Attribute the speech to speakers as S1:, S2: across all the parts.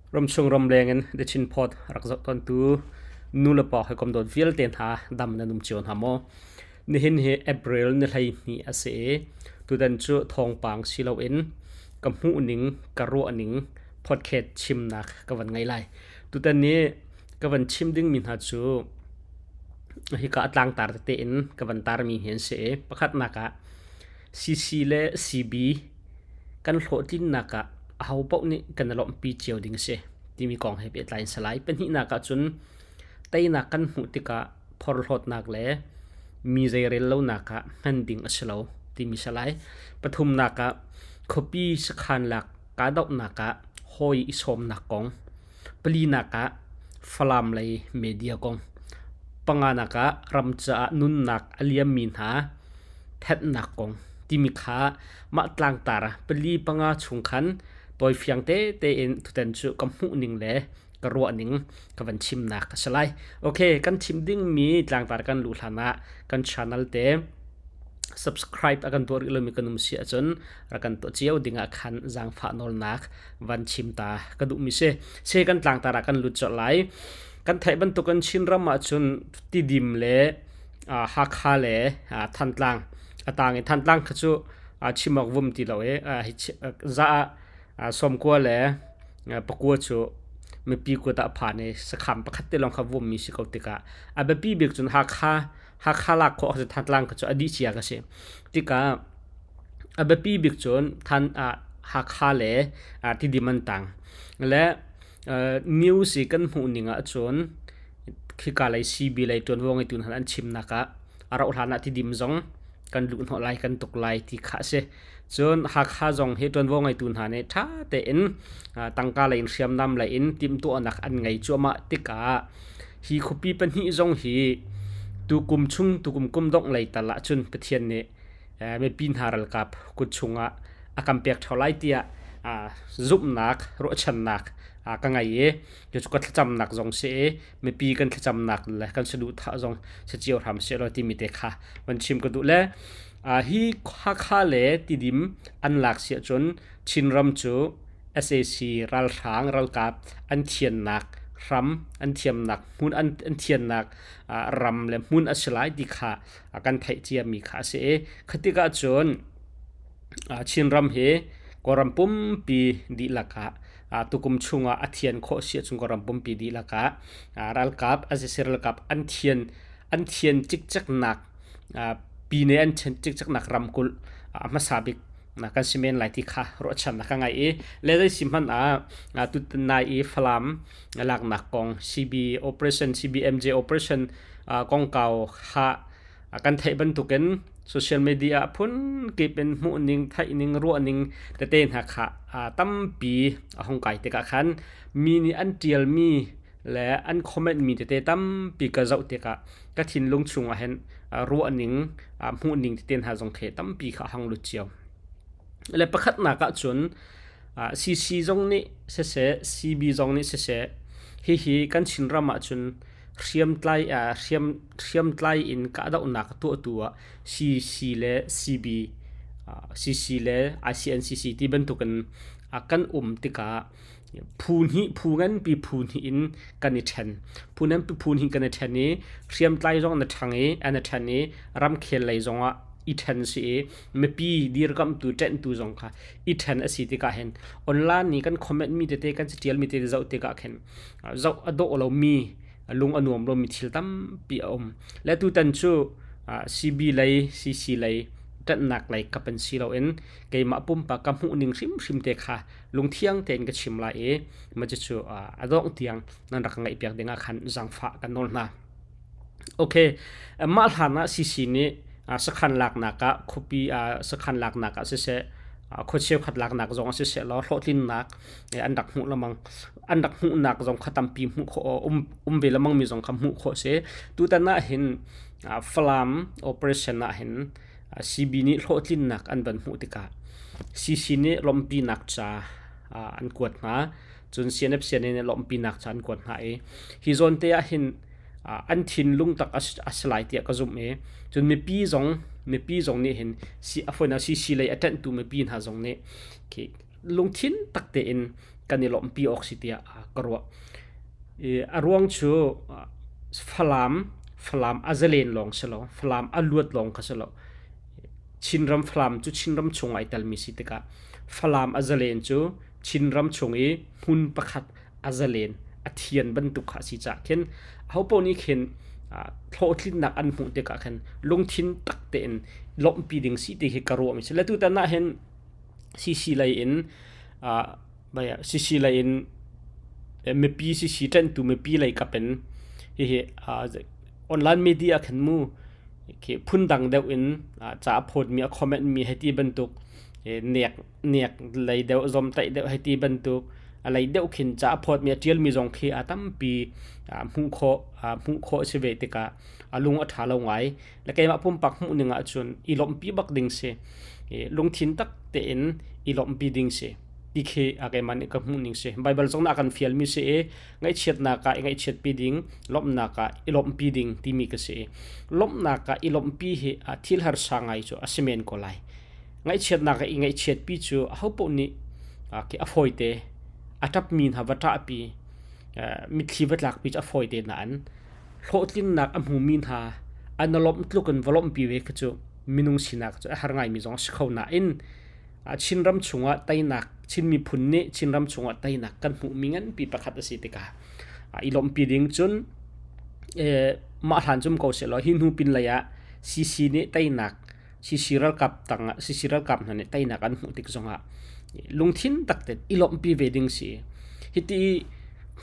S1: Ramchung ramleng in The Chin Pod rak zoh tawntu nulepa hawikom dawt vialte hna dam nan um cio hna maw? Nihin hi April ni 12 a si i tutan cu thawngpang si loin ka hmuhning, ka ruahning podcast chimnak ka van ngei lai. Tutan ni ka van chim dingmi hna cu hika a tlangtar tete in ka van tarmi hi an si i pakhatnak ah CC le CB kan hlawhtlinnak ah ahopaoh nih kan i lawmhpi cio ding a si timi kong he pehtlai in si lai. Pahnihnak ah cun teinak kan hmuh tikah phorhlawtnak le mi zeirel lonak ah hman ding a si lo timi si lai. Pathumnak ah khuapi sakhan lak kahdohnak ah hawi i sawmnak kong. Palinak ah Falam lei media kong. Panganak ah ram caah nunnak a liammi hna thenhnak kong timi kha mah tlangtar pali panga chung khan tawifiang tete in tutan cu ka hmuhning le ka ruahning ka van chimnak a si lai. Okay, kan chim dingmi tlangtar kan luh hlan ah kan channel te subscribe a kan tuah rih lomi kan um si ahcun rak kan tuah cio ding ah khan zaangfah nawlnak van chim ta ka duhmi si. Se kan tlangtar ah kan lut colh lai. Kan theih bantukin Chinram ahcun Tidim le Hakha le Thantlang a tang i Thantlang kha cu chim awk vum ti lo i za ah sawmkua le pakua cu mipi kut ah phan i sakham pakhat te lawng kha vummi si ko tikah a biapi bik cun Hakha Hakha lak khawh kha cu Thantlang kha cu a dih cia ka si. Tikah a biapi bik cun Than Hakha le Tidim an tang. Le news i kan hmuh ning ahcun khika lei CB lei ṭuanvo ngeitu hna an chimnak ah a rauh hlan ah Tidim zong kan luh hnawh lai kan tuk lai ti kha a si. Cun Hakha zong hi ṭuanvo ngeitu hna nih ṭha tein tangka lei in hriamnam lei in timhtuahnak an ngei cuahmah tikah hi khuapi pahnih zong hi tukum chung tukum kum dongh lei tal ahcun Pathian nih mipi hna ralkap kut chungah a kan pek ṭheo lai tiah zumhnak ruahchannak ka ngei i cucu ka thlacamnak zong si i mipi kan thlacamnak le kan saduhthah zong si cio hram sehlaw timi te kha van chim ka duh le hi Hakha le Tidim an lak si ahcun Chinram cu sac ralhrang ralkap an thiannak hram an thiamnak hmun an thiannak ram le hmun a si lai ti kha kan theih ciami kha a si i khatik ahcun Chinram hi Kawlram pumpi dihlak ah tukum chungah a thian khawh si ahcun Kawlram pumpi dihlak ah ralkap sac ralkap an thian an thian cikceknak pine an thian cikceknak ramkulh a hmasa bik kan si men lai ti kha ruahchannak ka ngei i le zei si hmanh ah tutan nai i Falam laknak kong CB operation CBMJ operation kongkau kha kan theih bantukin social media ah phun kip in hmuhning theihning ruahning tete hna kha tampi a hung kai tikah khan mi nih an ṭialmi le an comment mi tete tampi ka zoh tikah ka thinlung chungah hin ruahning hmuhning tete hna zong khi tampi kha a hung lut cio. Le pakhatnak ah cun CC zong nih siseh CB zong nih siseh hihi kan Chinram ah cun hriamtlai hriam hriamtlai in kahdohnak a tuahtu ah CC le CB CC le ICNCC ti bantukin kan um tikah phu hnih phu nganpi phu hnih in kan i ṭhen. Phu nganpi phu hnih kan i ṭhen i hriamtlai zong an i ṭhang i an i ṭhen i ramkhel lei zongah i ṭhen si i mipi dirkamhtu ṭenhtu zong kha i ṭhen a si tikah hin online i kan comment mi tete kan catial mi tete zoh tikah khin zoh a dawh lomi lung a nuam lomi thil tampi a um. Le tutan cu CB lei CC lei ṭanhnak lei ka pan si loin keimah pumpak ka hmuhning hrimhrim te kha lungthiang tein ka chim lai i mah cucu a dongh tiang nan rak ngaihpiak ding ah khan zaangfah kan nawl hna. Okay, mah hlan ah CC nih sakhan laknak ah khuapi sakhan laknak ah siseh khua cheukhat laknak zong ah siseh law hlawhtlinnak an rak hmuh lengmang an rak hmuhnak zong kha tampi hmuh khawh um um ve lengmang mi zong kha hmuh khawh si tutan ah hin Falam operation ah hin CB nih hlawhtlinnak an van hmuh tikah CC nih lawmhpinak ca an kuat hna cun CNF CNA nih lawmhpinak ca an kuat hna i hi zawn te ah hin an thinlung tak a si lai tiah ka zumh i cun mipi zong mipi zong nih hin si a fawinak CC lei a ṭanhtu mipi hna zong nih khi lungthin tak tein kan i lawmhpi awk si tiah ka ruah. I a ruang cu Falam Falam a zalen lawng si lo, Falam a luat lawng kha si lo. Chinram Falam cu Chinram chung ai telmi si tikah Falam a zalen cu Chinram chung i hmun pakhat a zalen a thian bantuk kha a si caah khin ahopaoh nih khin hlawhtlinnak an hmuh tikah khin lungthin tak tein lawmhpi ding si ti hi ka ruahmi si. Le tutan ah hin CC lei in CC lei in mipi CC ṭanhtu mipi lei kap in hihi online media khin mu khi phundang deuh in ca a phawtmi a comment mi hei ti bantuk nek nek lei deuh zomtaih deuh hei ti bantuk a lei deuh khin ca a phawtmi a ṭialmi zong khi a tampi hmuh khawh hmuh khawh a si ve tikah a lung a ṭha lo ngai. Le keimah pumpak hmuh ning ahcun i lawmhpi bak ding si. Lungthin tak tein i lawmhpi ding si. Ti khi a keimah nih ka hmuh ning si. Baibal zong nih a kan fialmi si i ngaihchiatnak ah i ngaihchiatpi ding, lawmhnak ah i lawmhpi ding timi ka si. Lawmhnak ah i lawmhpi hi thil harsa ngai cu a si men ko lai. Ngaihchiatnak i ngaihchiatpi cu ahopaoh nih a fawite, a ṭapmi hna va ṭahpi, mitthli va tlakpi cu a fawite nain hlawhtlinnak a hmumi hna an i lawmh tluk in va lawmhpi ve khi cu minung sinak cu a har ngaimi zong a si kho nain Chinram chungah teinak Chin miphun nih Chinram chungah teinak kan hmuhmi nganpi pakhat a si tikah i lawmhpi ding cun mah hlan cum ko sehlaw hi hnu pin lei ah CC nih teinak CC ralkap tangah CC ralkap hna nih teinak an hmuh tik zongah lungthin tak tein i lawmhpi ve ding si. Hiti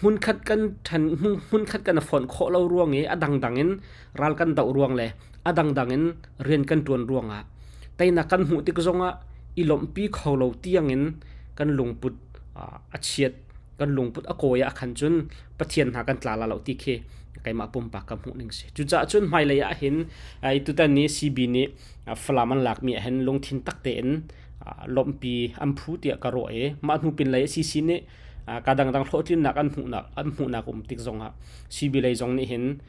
S1: hmunkhat kan ṭhan hmunkhat kan fonh khawh lo ruang i a dangdang in ral kan doh ruang le a dangdang in rian kan ṭuan ruangah teinak kan hmuh tik zongah i lawmhpi kho lo tiangin kan lungput a chiat kan lungput a kawi ah khan cun Pathian hna kan tla la lo ti khi keimah pumpak ka hmuh ning si. Cucaah cun hmailei ah hin tutan ni CB nih Falam an lakmi ah hin lungthin tak tein lawmhpi an phu tiah ka ruah i mah hnu pin lei CC nih ka dangdang hlawhtlinnak an hmuhnak an hmuhnak um tik zongah CB lei zong nih hin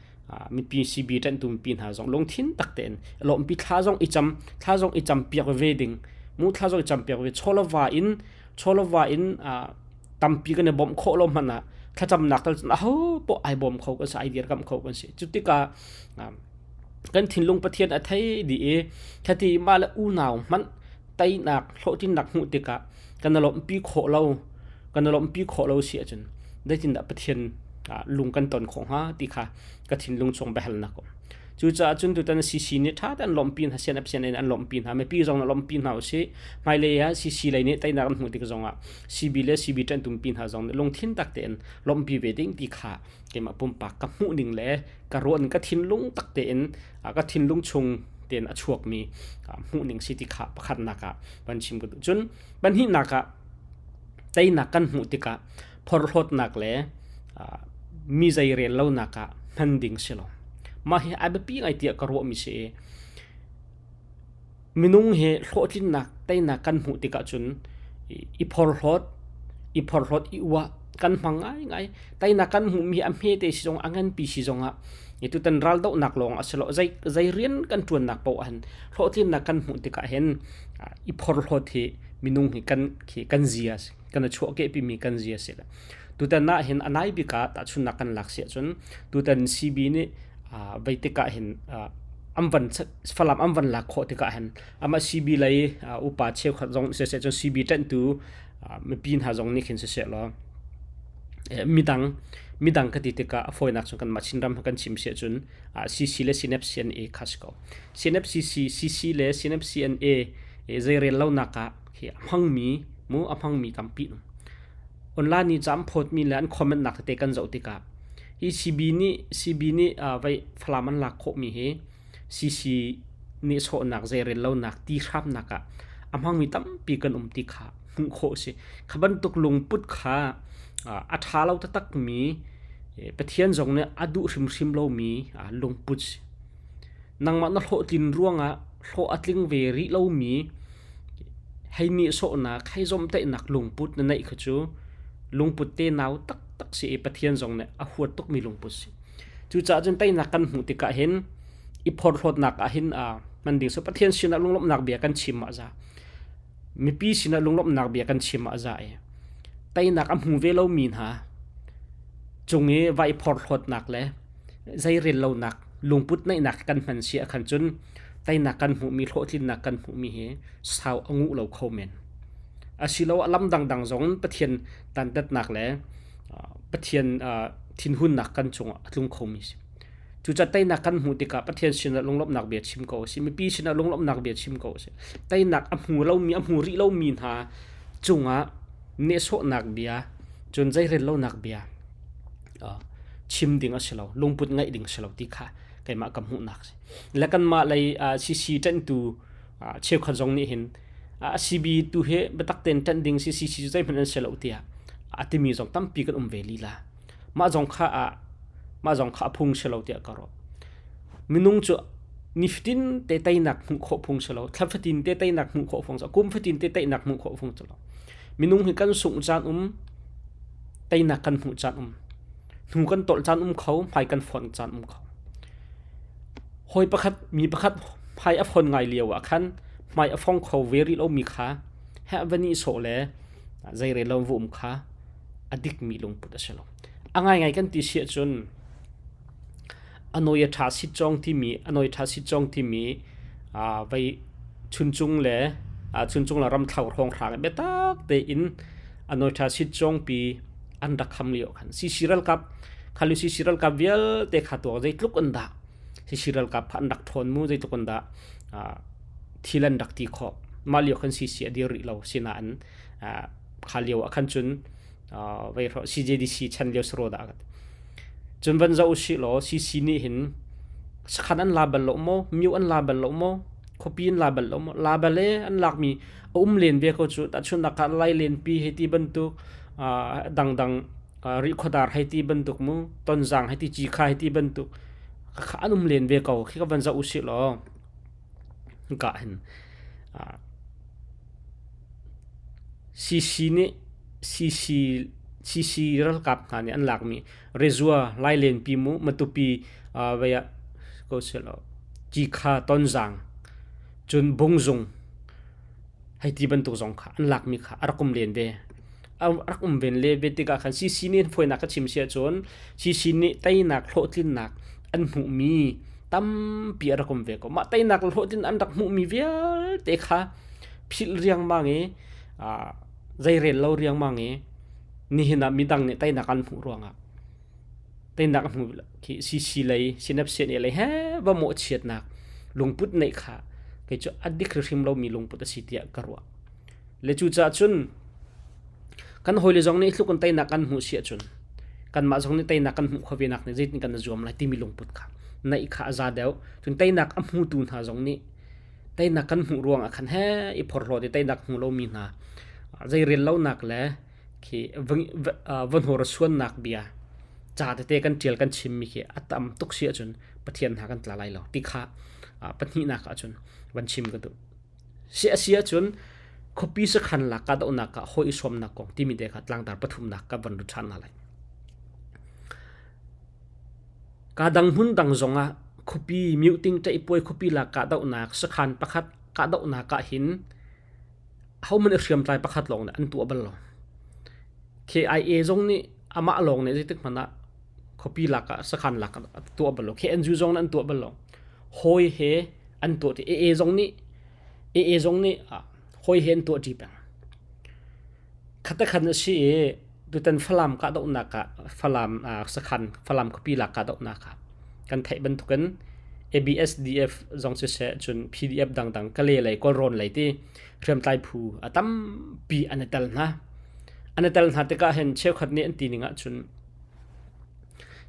S1: mipi CB ṭanhtu mipi hna zong lungthin tak tein lawmhpi thla zong i cam thla zong i cam piak ve ding mu thla zong i cam piak ve chawlava in chawlava in tampi kan i bawmh khawh lo hmanh ah thlacamnak tal cun aho poah ai bawm kho kan si ai dirkamh kho kan si cu tikah kan thinlung Pathian a thei dih i khati mah le unau hmanh teinak hlawhtlinnak hmuh tikah kan i lawmhpi khawh lo kan i lawmhpi khawh lo si ahcun zeitindah Pathian lung kan ton khawh hnga ti kha ka thinlung chung biahalnak um Cucaah cun tutan CC nih ṭha tein an lawmhpi hna, CNF in an lawmhpi hna, mipi zong nih lawmhpi hna usih. Hmailei ah CC lei nih teinak an hmuh tik zongah CB le CB ṭanhtumpi hna zong nih lungthin tak tein lawmhpi ve ding ti kha keimah pumpak ka hmuh ning le ka ruah ning ka thinlung tak tein ka thinlung chung tein a chuakmi hmuh ning si ti kha pakhatnak ah van chim ka duh. Cun pahnihnak ah teinak kan hmuh tikah phorhlawtnak le mi zeirel lonak ah hman ding si lo. Mah hi a biapi ngai tiah ka ruahmi si i minung hi hlawhtlinnak teinak kan hmuh tikah cun i phorhlawt i phorhlawt i uah kan hmang ngaingai. Teinak kan hmuhmi hi a hmete si zong a nganpi si zongah tutan raldohnak lawng a si lo zei zei rian kan ṭuannak paoh ah hin hlawhtlinnak kan hmuh tikah hin i phorhlawt hi minung hi kan khi kan zia a si. Kan i chuahkehpimi kan zia a si. Tutan ah hin a nai bik ah tahchunhnak kan lak si ahcun tutan CB nih vei tikah hin an van Falam an van lak khawh tikah hin amah CB lei upa cheukhat zong siseh cun CB ṭanhtu mipi hna zong nih khin siseh law midang midang ka ti tikah a fawinak cun kanmah Chinram kan chim si ahcun CC le CNF CNA kha si ko. CNF CC CC le CNF CNA zeirel lonak ah hi a hmangmi mu a hmangmi tampi Online i ca an phawtmi le an comment nak tete kan zoh tikah hi CB nih CB nih vei Falam an lak khawhmi hi CC nih sawhnak zeirel lonak ti hramnak ah a hmangmi tampi kan um ti kha hmuh khawh a si. Kha bantuk lungput kha a ṭha lo taktakmi Pathian zong nih a duh hrimhrim lomi lungput si. Nangmah na hlawhtlin ruangah hlawh a tling ve rih lomi hei nihsawhnak, hei zawmhtaihnak lungput na neih kha cu lungput tenau taktak si i Pathian zong nih a huat tukmi lungput si. Cucaah cun teinak kan hmuh tikah hin i phorhlawtnak ah hin hman ding so Pathian sinah lunglawmhnak bia kan chim ah za. Mipi sinah lunglawmhnak bia kan chim ah za i. Teinak a hmu ve lomi hna cung i vai phorhlawtnak le zeirel lonak lungput neihnak kan hman si ahkhan cun teinak kan hmuhmi hlawhtlinnak kan hmuhmi hi sau a nguh lo kho men. Asiloah lam dangdang zong Pathian dantatnak le Pathian thinhunnak kan cungah a tlung khomi si. Cucaah teinak kan hmuh tikah Pathian sinah lunglawmhnak bia chim ko a si. Mipi sinah lunglawmhnak bia chim ko a si. Teinak a hmu lomi, a hmu rih lomi hna cungah nehsawhnak bia, cun zeirel lonak bia chim ding a si lo, lungput ngeih ding a si lo ti kha keimah ka hmuhnak a si. Le kanmah lei CC ṭanhtu cheukhat zong nih hin CB tu hi biatak tein ṭanh ding si CC cu zeihmanh an si lo tiah a timi zong tampi kan um ve lila. Mah zong kha ah mah zong kha a phung si lo tiah ka ruah. Minung cu nifatin te teinak hmuh khawh phung si lo, thla fatin te teinak hmuh khawh phung si lo, kum fatin te teinak hmuh khawh phung si lo. Minung hi kan sungh caan um, teinak kan hmuh caan um, hnu kan tolh caan um kho, hmai kan fonh caan um kho. Hawi pakhat, mi pakhat hmai a fon ngai lio ah khan hmai a fong kho ve rih lomi kha heh va nihsawh le zeirel lo va um kha a dikmi lungput a si lo. A ngaingai kan ti si ahcun a nawi a ṭha sitcawng timi a nawi ṭha sitcawng timi vei chuncung le chuncung le ramthlo hrawnghrang biatak tein a nawi ṭha sitcawng pi an rak kham lio khan CC ralkap khalu CC ralkap vialte kha tuak zeitluk an dah CC ralkap kha an rak ṭhawn mu zeitluk an dah thil an rak ti khawh mah lio khan CC a dir rih lo sinain kha lio ah khan cun vei CJDC chan lio saro dah cun van zoh usih law CC nih hin sakhan an la bal lo maw myu an la bal lo maw khuapi an la bal lo maw la bal e an lakmi a um len ve ko cu tahchunhnak ah lai len pi hei ti bantuk dangdang rihkhuadar hei ti bantuk mu tonzang hei ti cikha hei ti bantuk kha an um len ve ko khi ka van zoh usih law ka hin CC nih CC CC ralkap hna nih an lakmi Rezua Lailenpi mu Matupi vei ah ko selaw Cikha Tonzang cun Bungzung hei ti bantuk zong kha an lakmi kha a rak um len ve. A rak um ven le ve tikah khan CC nih fawinak ka chim si ahcun CC nih teinak hlawhtlinnak an hmuhmi tampi a rak um ve ko. Mah teinak le hlawhtlin an rak hmuhmi vialte kha philh riangmang i zeirel lo riangmang i nihin ah midang nih teinak an hmuh ruangah teinak a hmu khi CC lei Synapse lei he va mawhchiatnak lungput neih kha kei cu a dik hrim lomi lungput a si tiah ka ruah. Le cucaah cun kan hawile zong nih tluk in teinak kan hmuh si ahcun kanmah zong nih teinak kan hmuh khawh ve nak nih zeitin kan i zuam lai timi lungput kha neih kha a za deuh. Cun teinak a hmutu hna zong nih teinak kan hmuh ruangah khan he i phorhlawt i teinak hmu lomi hna zeirel lonak le khi va hnawr suannak bia ca tete kan ṭial kan chimmi khi a tam tuk si ahcun Pathian hna kan tla lai lo ti kha pahnihnak ahcun van chim ka duh. Si a si ahcun khuapi sakhan lak kahdohnak ah hawi i sawmnak kong timi te kha tlangtar pathumnak ka van lut ṭhan hna lai. Kaa dang hmun dang zongah khuapi myuhting ṭaihpuai khuapi lak kahdohnak sakhan pakhat kahdohnak ahhin ahohmanh i hriamtlai pakhat lawng nih an tuah bal lo. KIA zong nih amah lawng nih zeitik hmanh ah khuapi lak ah sakhan lak ah a tuah bal lo. KNU zong nih an tuah bal lo. Hawi he an tuah ṭi. AA zong nih AA zong nih hawi he an tuah ṭi peng. Khatakhan a si i tutan Falam kahdohnak ah Falam sakhan Falam khuapi lak kahdohnak ah kan theih bantukin ABSDF zong siseh cun PDF dangdang Kale lei Kawlrawn lei ti hriamtlai phu a tampi an i tel hna. An i tel hna tikah hin cheukhat nih an ti ning ahcun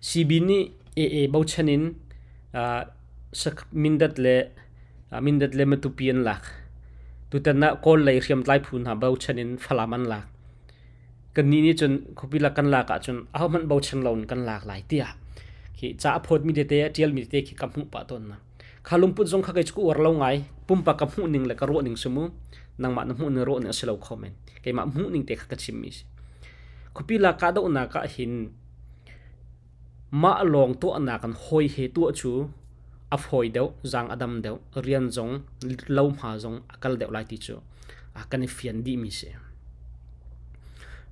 S1: CB nih AA bochan in Mindat le Mindat le Matupi an lak. Tutan ah Kawl lei hriamtlai phu hna bochan in Falam an lak. Kannih nih cun khuapi lak kan lak ahcun ahohmanh bochan loin kan lak lai tiah khi ca a phawtmi tete a ṭialmi tete khi ka hmuh pah tawn hna. Kha lungput zong kha kei cu ka uar lo ngai. Pumpak ka hmuh ning le ka ruah ning si mu. Nangmah na hmuh ning ruah ning a si lo kho men. Keimah hmuh ning te kha ka chimmi si. Khuapi lak kahdohnak ah hin Mah lawng tuahnak in hawi he tuah cu a fawi deuh, zaang a dam deuh, rian zong lohma zong a kal deuh lai ti cu kan i fian dihmi si.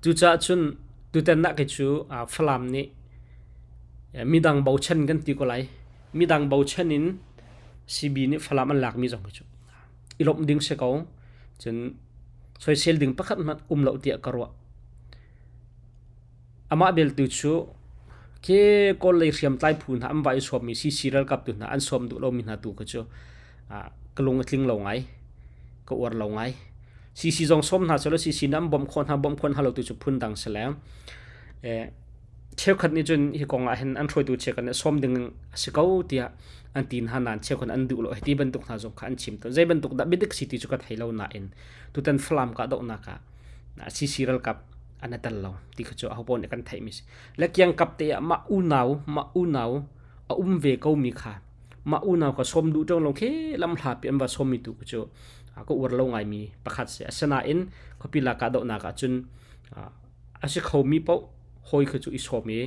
S1: Cucaah cun tutan ah kei cu Falam nih midang bochan kan ti ko lai. Midang bochan in CB nih Falam an lakmi zong hi cu i lawmh ding si ko. Cun soisel ding pakhat hmanh um lo tiah ka ruah. Amah belte cu khi Kawl lei hriamtlai phu hna an va i sawmmi CC ralkap tu hna an sawm duh lomi hna tu kha cu ka lung a tling lo ngai. Ka uar lo ngai. CC zong sawm hna selaw CC nih an bawmh khawh hna bawmh khawh hna lo tu cu phundang si le cheukhat nih cun hi kong ah hin an hruaitu cheukhat nih sawm ding a si ko tiah an ti hna nain cheukhat an duh lo. Hiti bantuk hna zong kha an chim tawn. Zei bantuk dah biadik si ti cu ka thei lo nain tutan Falam kahdohnak ah CC ralkap an i tel lo ti kha cu ahopaoh nih kan theihmi si. Le kiangkap te ah mah unau mah unau a um ve komi kha mah unau kha sawm duh ṭung lo khi lamhlapi an va sawmmi tu cu ka uar lo ngaimi pakhat si. Asinain khuapi la kahdohnak ah cun a si khomi paoh hawi kha cu i sawm i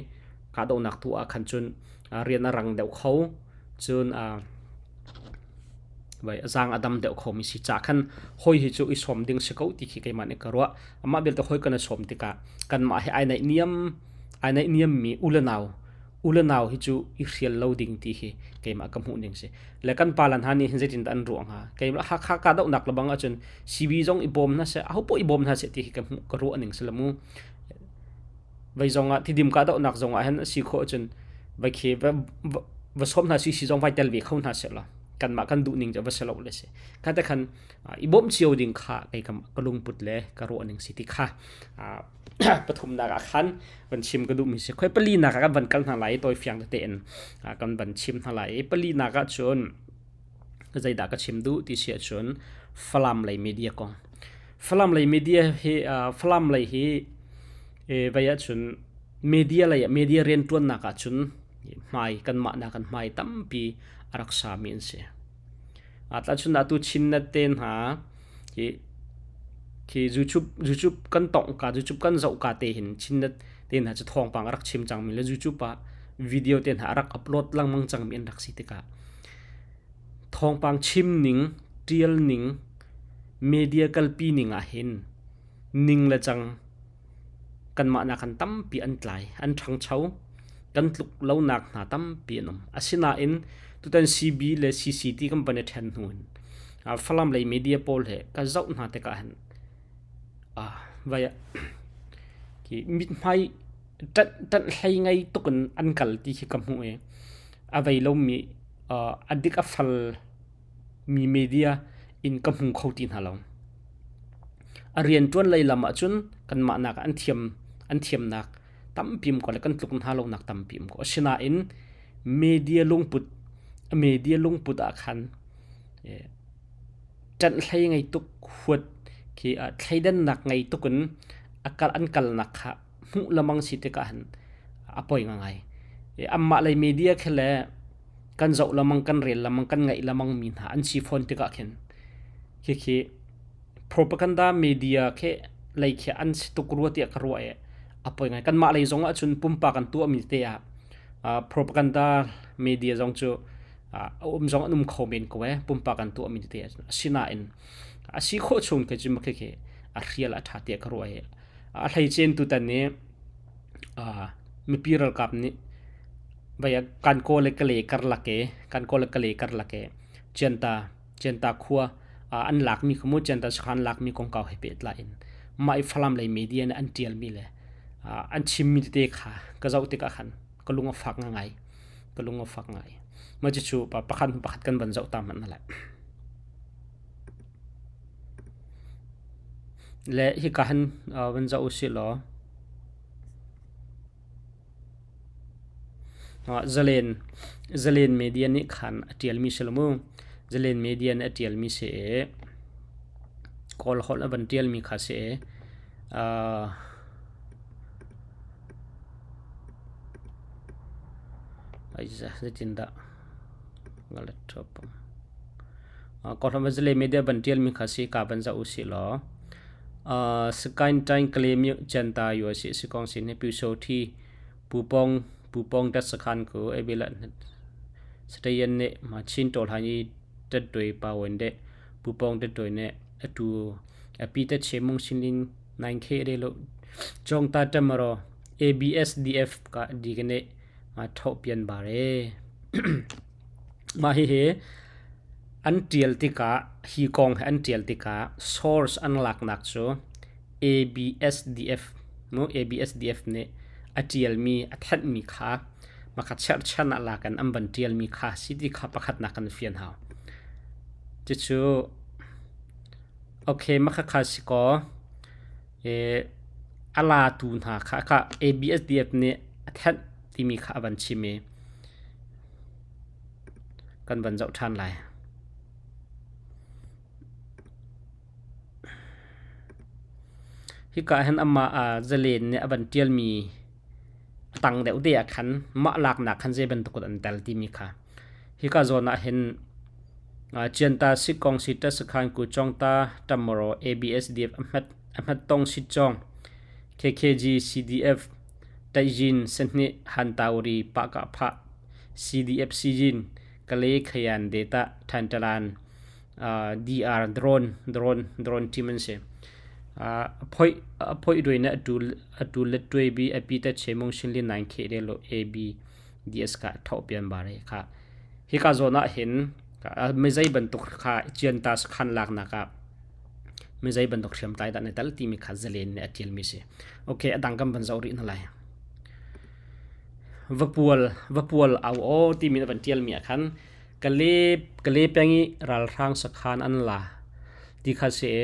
S1: kahdohnak tu ah khan cun rian a rang deuh kho. Cun vai zaang a dam deuh khomi si ca khan hoi hi cu i sawm ding si ko ti khi keimah nih ka ruah. Amah belte hoi kan i sawm tikah kanmah he ai naih niam ai naih niam mi u le nau u le nau hi cu i hrial lo ding ti hi keimah ka hmuh ning si. Le kan pa lan hna nih hin zeitin dah an ruah hnga? Keimah Hakha kahdohnak lebang ahcun CB zong i bawm hna seh, aho poh i bawm hna seh ti hi ka hmuh ka ruah ning si la mu. Vai zong ah Tidim kahdohnak zong ah hin a si khawh ahcun vai khi va, va, va sawm hna si si zong vai tel ve kho hna seh law kanmah kan duh ning cu va si lo le si. Kha te khan i bawmh cio ding kha kei ka, ka lungput le ka ruah ning si ti kha pathumnak ah khan van chim ka duhmi si. Khoi palinak ah kan van kal hna lai i tawi fiang tete in kan van chim hna lai i palinak ah cun zeidah ka chim duh ti si ahcun Falam lei media kong. Falam lei media hi Falam lei hi vei ahcun media lei ah media rianṭuannak ahcun hmai kanmah nak in hmai tampi a rak sami an si. Tahchun atu Chinnet te hna hi khi YouTube YouTube kan tongh ka YouTube kan zoh ka te hin Chinnet te hna cu thawngpang a rak chim cangmi le YouTube ah video te hna a rak upload lengmang cangmi an rak si tikah thawngpang chim ning, ṭial ning, media kalpi ning ah hin ning le cang kanmah nakin tampi an tlai, an ṭhangcho, kan tluk lonak hna tampi an um. Asinain tutan CB le CCT kan van i ṭhen hnu hin Falam lei media pawl he ka zoh hna tikah hin vai ah mithmai ṭanh hlei ngei tuk in an kal ti khi ka hmuh i a vei lomi a dik a fal mi media in ka hmu kho ti hna lo. A rianṭuan lei lam ahcun kanmah nak ah an thiam an thiamnak tampi um ko le kan tluk hna lonak tampi um ko. Asinain media lungput media lungput ah khan ṭanh hlei ngei tuk huat khi thleidannak ngei tuk in a kal an kalnak kha hmuh lemang si tikah hin a poi ngai. Anmah lei media khi le kan zoh lemang kan rel lemang kan ngaih lemang mi hna an si fawn tikah khin khikhi propaganda media khi lei khi an si tuk rua tiah ka ruah i a poi ngai. Kanmah lei zong ahcun pumpak an tuahmi te ah propaganda media zong cu a um zong an um kho men ko ee pumpak an tuahmi tete ahcun. Asinain a si khawh chung khi cu khikhi a hrial a ṭha tiah ka ruah i a hleice tutan ni mipi ralkap nih vai ah Kankaw le Kalay karlak i Kankaw le Kalay karlak i Cianta Cianta khua an lakmi kha mu Cianta sakhan an lakmi kongkau he pehtlai in mah i Falam lei media nih an ṭialmi le an chimmi tete kha ka zoh tikah khan ka lung a fak ngai ka lung a fak ngai. Mah cucu pakhat hnu pakhat kan van zoh ta hmanh hna lai. Le hika hin van zoh usih law Zalen Zalen media nih khan a ṭialmi si lo mu. Zalen media nih a ṭialmi si i Kawl holh a van ṭialmi kha si i zeitindah Kawlram zalei media van ṭialmi kha si ka van zoh usih law Sakaing Ṭaing Kalaymyo Centa yu a si Sikong sin hi Pyusawthi Pupong Pupong dat sakhan ku ebila Satayan nih ma Chin ṭawl han i ṭatṭuai pa wen deh Pupong ṭatṭuai nih atu api ta che mung sin in 9K de lo. Chawngta ṭamaraw ABSDF ka di ka nih ma ṭhoh pian bare. Mah hihi an ṭial tikah hi kong hi an ṭial tikah source an laknak cu ABSDF mu ABSDF nih a ṭialmi a thanhmi kha maka cherhchan ah lak in an van ṭialmi kha si ti kha pakhatnak kan fian hau. Cucu okay maka kha si kaw a latu hna kha kha ABSDF nih a thanh timi kha a van chim i kan van zoh ṭhan lai. Hika hin amah zalen nih a van ṭialmi a tang deuh te ah khan mah laknak khan zei bantuk in an tel timi kha. Hika zawn ah hin Cianta Sikkong Sita Sakhan Ku Chawngta Tamaraw ABSDF a hmattong Sitcawng KKG CDF Taizin Sahnih Hantauri Pahkahphah CDF Sijin Kalay Khayan Data Thantalan DR drone drone drone team an si. A phoi doi na atu let tuai bi api ta chemong shinli 9 k de lo AB DS ka tho pian bare kha hika zawn ah hin mizei bantuk kha chian ta khan lak nak ah mizei bantuk hriam tlai dah ne tal timi kha zalen ne atial mi si. Okay, adang kam van zo rih na lai. Vapual vapual au aw timi na van tial mi ah khan Kale peng i ralhrang sakhan an la ti kha si i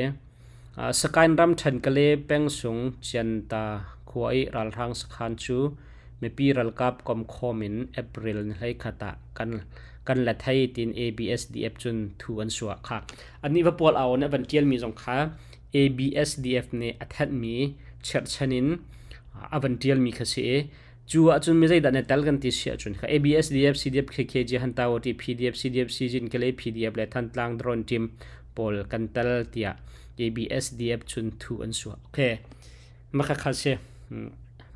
S1: Sakaing ramṭhen Kale peng sung Cianta khua i ralhrang sakhan cu mipi ralkap komkhawm in April ni 21 ah kan la thei tiin ABSDF cun thu an suah kha. Annih vapual au nih a van ṭialmi zong kha ABSDF nih a thanhmi cherhchan in a van ṭialmi kha si i Cu ahcun mi zeidah na tel kan ti si ahcun kha ABSDF, CDF, KKG, Hantawo ti PDF, CDF, Cjin, Kalay PDF le Thantlang Drone Team pawl kan tel tiah ABSDF chun thu an suah. Okay. Makha kha si.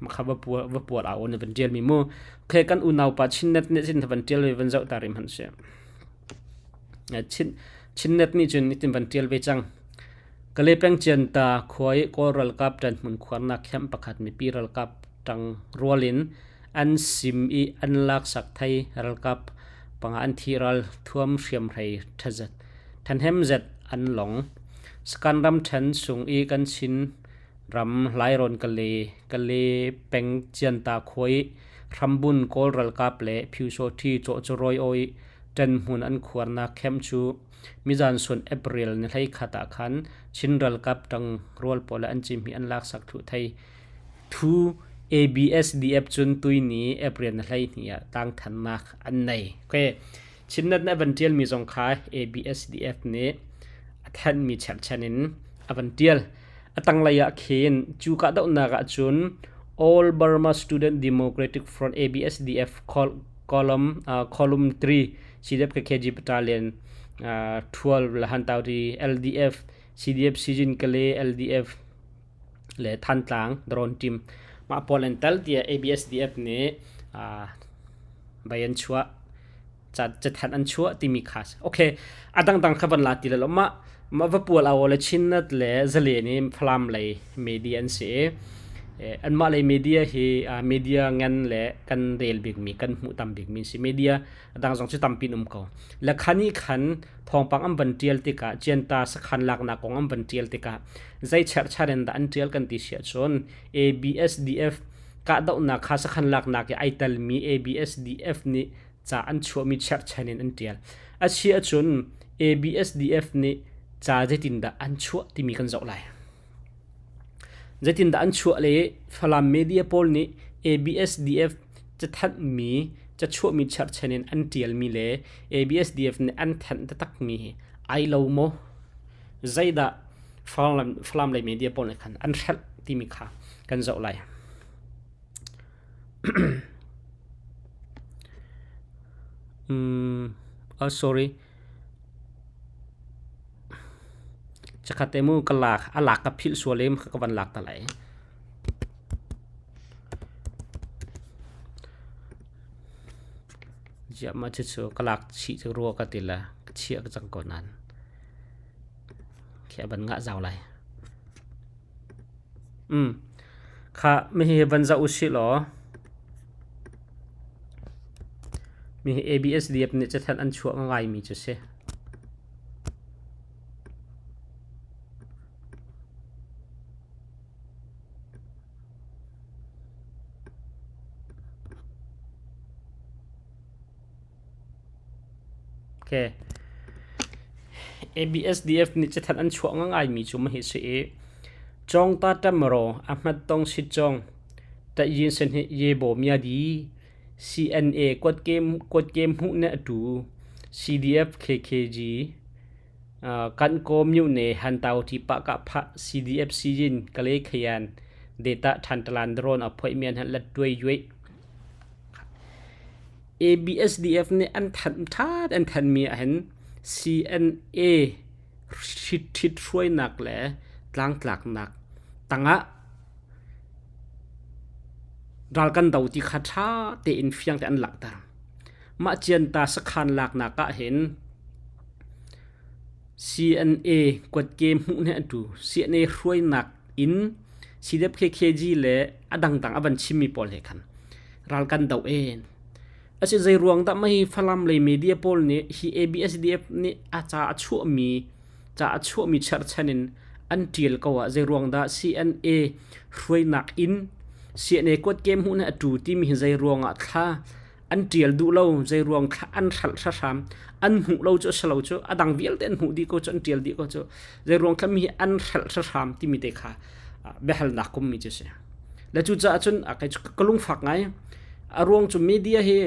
S1: Makha va puar va puar a on van tial mi mu. Okay kan unau pa Chinnet nih sin van tial ve van zoh ta rim han si. Chin Chinnet nih cun nitin van tial ve cang. Kalay peng Cianta khua i Kawl ralkap ṭan hmun khuarnak camp pakhat mipi ralkap ṭang rual in an sim i an laksak thai ralkap panga an thi ral thuam hriamhrei ṭhahnem zet an long. Sakan ramṭhen chung i kan Chin ram Lairawn Kale peng Cianta khua i hrambun Kawl ralkap le Pyusawhti cawhcawrawi aw i ṭanhmun an khuarnak camp cu Mizan sun April ni 11 ah khan Chin ralkap ṭang rual pawl an cihmih an laksak thlu thei. Thu ABSDF cun tuini April ni 12 ah tangthannak an nei. Okay. Chinnet na van ṭialmi zong kha ABSDF nih a thanhmi cherhchan in a van ṭial. A tanglei ah khin cu kahdohnak ah cun All Burma Student Democratic Front ABSDF column column 3 CDF KKG Battalion 12 le Hantauri LDF CDF Sijin Kale LDF le Thantlang drone team mah pawl an tel tiah ABSDF nih bai an chuah cathanh an chuah timi kha okay a dangdang kha van la ti lo mah mah va pual aw le Chinnet le Zalen i Falam lei media an si i anmah lei media hi media ngan le kan rel bikmi kan hmuh tam bikmi si media dang zong cu tampi um ko le khani khan thawngpang an van tial tikah Cianta sakhan laknak kong an van tial tikah zei cherhchan in dah an tial kan ti si ahcun ABSDF kahdohnak kha sakhan laknak i ai telmi ABSDF nih ca an chuahmi cherhchan in an tial a si ahcun ABSDF nih ca zeitindah an chuah timi kan zoh lai. Zeitindah an chuah le Falam media pawl nih ABSDF cathanhmi cachuahmi cherhchan in an ṭialmi le ABSDF nih an thanh taktakmi hi ai lo maw? Zeidah Falam, Falam lei media pawl nih khan an hrelh timi kha kan zoh lai. Oh sorry. Chakhat te mu ka lak a lak ka philh sual i ka van lak ta lai. Ziah mah cucu ka lak chih cu rua ka ti le ka chiah ka cang ko nain khi a van ngah zau lai. Kha mihi van zoh usih law mihi ABSDF nih cathanh an chuah ngaimi cu si. Okay. ABSDF nih cathanh an chuah ngaimi cu mahi si i Cawngta ṭamraw a hmattong sitcawng ṭahyin sen hi Yebo Myadi CNA kuatke hmuh ne atu CDF KKG Kankaw myone Hantau ṭi pah kah phah CDF Siyin Kalay Khayan Data Ṭhantalan Drone a phoih mi an let tuai yuai ABSDF nih an thanh ṭha an thanmi ahhin CNA ṭhithruainak le tlangtlaknak tangah ral kan do ti kha ṭha tein fiang tein an langhter. Mah cianta sakhan laknak ahhin CNA kuatke hmuh nih an tu. CNA hruainak in CDF-KKG le a dangdang a van chimmi pawl he khan ral kan doh en. Asi zei ruang dah mah hi Falam lei media pawl nih hi ABSDF nih a ca a chuahmi ca a chuahmi cherhchan in an ṭial ko ah zei ruang dah CNA hruainak in CNA kuatke hmuh nih a tu timi hi zei ruang ah thla an ṭial duh lo zei ruang thla an hralh hram an hmuh lo cu a si lo cu a dang vialte an hmuh dih ko cu an ṭial dih ko cu zei ruang thla mi hi an hralh hram timi te kha biahalnak kummi cu si le cucaah cun ka lungfak ngai a ruang cu media hi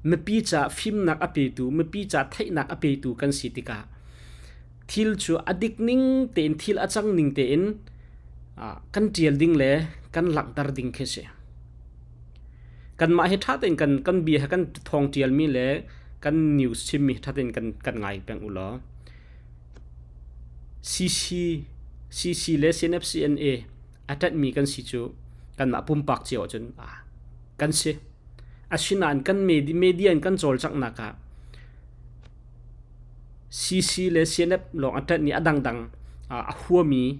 S1: mipi ca fimnak a petu mipi ca theihnak a petu kan si tikah thil cu a dik ning tein thil a cang ning tein kan ṭial ding le kan langhter ding khi si kanmah hi ṭha tein kan kan bia kan thawng ṭialmi le kan news chimmi ṭha tein kan kan ngai peng u law CC CC le CNFCNA a ṭanhmi kan si cu kanmah pumpak cio ahcun kan si. Asinain kan media in kan cawlcanghnak ah CC le CNF lawng a ṭanh i a dangdang a huami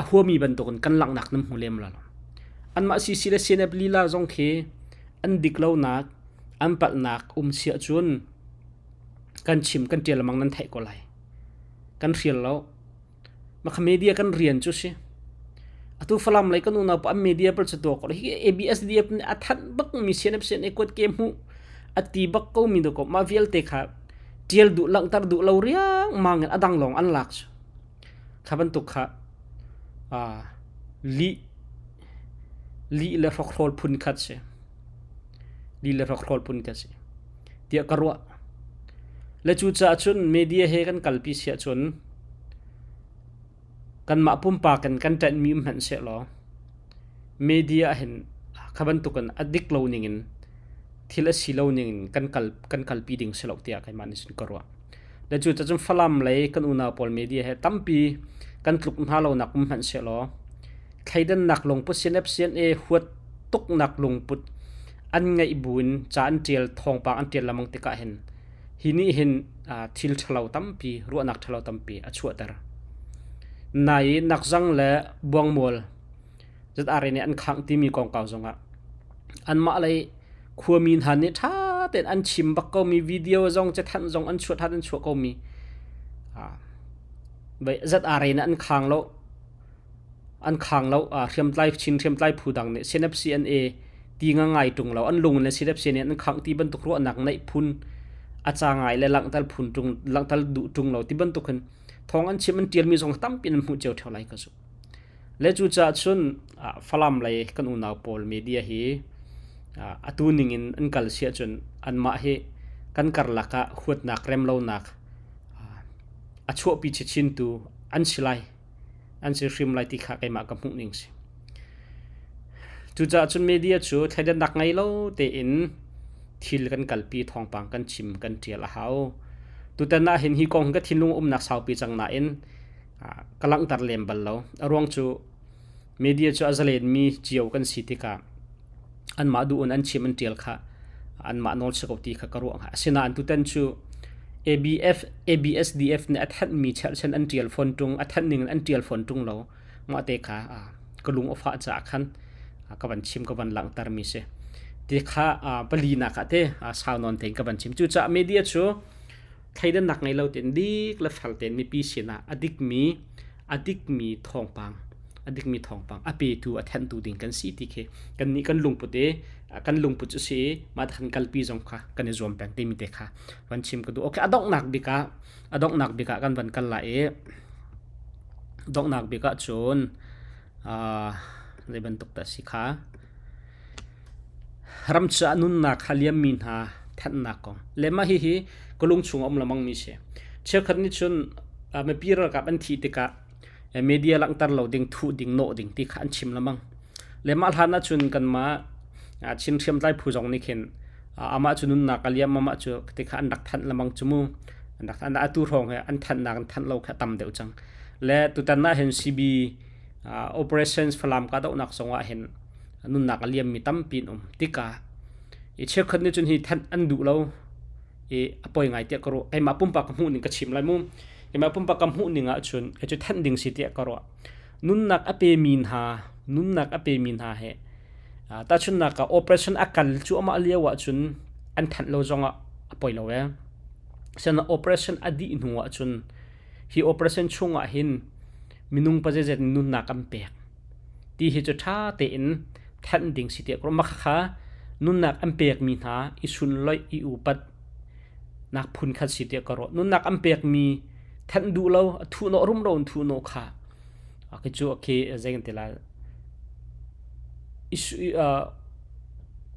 S1: a huami bantukin kan langhnak nan hmu lem lo. Anmah CC le CNF lila zong khi an dik lonak an palhnak um si ahcun kan chim kan ṭial lengmang nan theih ko lai. Kan hrial lo. Mah media kan rian cu si. Atu Falam lei kan unau pa an media pal cu tuah ko. Hi ABSDF nih a thanh bak mi CNF CNA kuat ke hmu a ti bak ko mi ko mah vialte kha tial duh langhter duh lo riang mang in a dang lawng an lak cu. Kha bantuk kha lih lih le hrokhrawl phun khat si. Lih le hrokhrawl phun khat si. Tiah ka ruah. Le cucaah cun media he kan kalpi si ahcun kanmah pumpak in kan ṭanhmi um hmanh sehlaw media hin kha bantukin a dik lo ningin thil a si lo ningin kan kal kan kalpi ding si lo tiah keimah nih cun ka ruah. Le cucaah cun Falam lei kan unau pawl media he tampi kan tluk hna lonak um hmanh sehlaw thleidannak lungput CNF-CNA huat tuknak lungput an ngeih buin ca an ṭial thawngpang an ṭial lengmang tikah hin hi nih hin thil ṭhalo tampi ruahnak ṭhalo tampi a chuahter. Nai i nakzang le buangmual ZRA nih an khangh timi kongkau zongah anmah lei khuami hna nih ṭha tein an chim bak komi video zong cathanh zong an chuah ṭhan an chuah komi ZRA nih an khang lo an khang lo hriamtlai Chin hriamtlai phu dang nih CNFCNA ti nga ngai ṭung lo an lung le CNFCNA an khangh ti bantuk ruahnak neih phun a ca ngai le langhter phun ṭung langhter duh ṭung lo ti bantuk hin thawng an chim an ṭialmi zong tampi an hmuh cio ṭheo lai ka zumh. Le cucaah cun Falam lei kan unau pawl media hi atu ning in an kal si ahcun anmah hi kan karlak ah huatnak remlonak a chuahpi chichintu an si lai. An si hrim lai ti kha keimah ka hmuh ning si. Cucaah cun media cu thleidannak ngei lo tein thil kan kalpi thawngpang kan chim kan ṭial a hau. Tutan ah hin hi kong ka thinlung umnak saupi cang nain ka langhter lem bal lo. A ruang cu media cu a zalenmi cio kan si tikah anmah duh in an chim an ṭial kha anmah nawl si ko ti kha ka ruah hnga. Asinain tutan cu ABF ABSDF nih a thanhmi cherhchan an ṭial fawn ṭung, a thanh ning in an ṭial fawn ṭung lo. Mah te kha ka lung a fah caah khan ka van chim ka van langhter mi si. Ti kha palinak ah te sau nawn tein ka van chim. Cucaah media cu thleidannak ngei lo tein dik le fel tein mipi sinah a dikmi a dikmi thawngpang a dikmi thawngpang a petu a thenhtu ding kan si ti khi kannih kan lungput i kan lungput cu si i mah kan kalpi zong kha kan i zuam peng timi te kha van chim ka duh. Okay, a donghnak bik ah a donghnak bik ah kan van kal lai i donghnak bik ah cun zei bantuk dah si kha ram caah nunnak kha liammi hna thanhnak kong le mah hihi ka lung chung a um lengmang mi si. Cheukhat nih cun mipi ralkap an thih tikah media langhter lo ding, thuh ding, nawh ding ti kha an chim lengmang. Le mah hlan ah cun kanmah Chin hriamtlai phu zong nih khin amah cu nunnak a liam, amah cu ti kha an rak thanh lengmang cu mu. An rak thanh. Atu hrawng hi an thanhnak an thanh lo kha tam deuh cang. Le tutan ah hin CB operations Falam kahdohnak zong ah hin nunnak a liammi tampi an um tikah i cheukhat nih cun hi thanh an duh lo i a poi ngai tiah ka ruah. Keimah pumpak ka hmuh ning ka chim lai mu. Keimah pumpak ka hmuh ning ahcun kei cu thanh ding si tiah ka ruah. Nunnak a pemi hna, nunnak a pemi hna he tahchunhnak ah operation a kal cuahmah lio ahcun an thanh lo zongah a poi lo ee. Asinain operation a dih hnu ahcun hi operation chungah hin minung pazeizat nunnak an pek ti hi cu ṭha tein thanh ding si tiah ka ruah. Mah khakha nunnak an pekmi hna i sunloih i upat nak phun khat si tiah ka ruah. Nunnak an pekmi thanh duh lo, a thuhnawh rumro in thuhnawh kha khi cu khi zei kan ti lai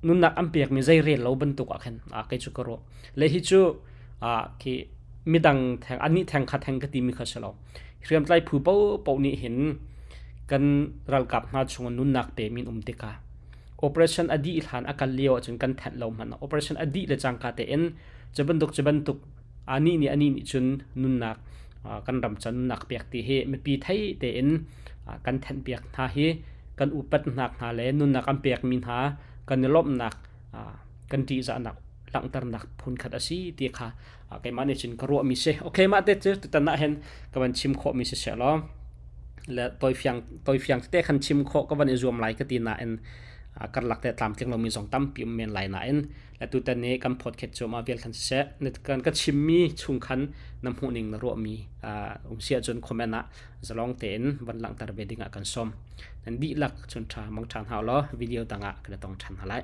S1: nunnak an pekmi zei rel lo bantuk ah khin kei cu ka ruah. Le hi cu khi midang theng anih theng kha theng ka timi kha si lo. Hriamtlai phu paohpaoh nih hin kan ralkap hna chung nunnak pe min um tikah operation a dih hlan a kal lio ahcun kan thanh lo hmanh operation a dih le cangka tein cu bantuk cu bantuk anih nih anih nih cun nunnak kan ram ca nunnak pek ti hi mipi thei tein kan thanh piak hna hi kan upat hnak hna le nunnak an pekmi hna kan i lawmhnak kan ṭihzahnak langhternak phun khat a si ti kha keimah nih cun ka ruahmi si. Okay, mah te cu tutan ah hin ka van chim khawhmi si seh law le tawifiang tawifiang tete khan chim khawh ka van i zuam lai ka ti nain karlak te tlamtling lomi zong tampi um men lai nain le tutan ni kan podcast cu ma vial khan siseh kan ka chimmi chung khan na hmuhning na ruahmi um si ahcun comment ah zalong tein van langhter ve ding ah kan sawm. Nan dihlak chun tha mang than hau law video dang ah kan tong than hna lai.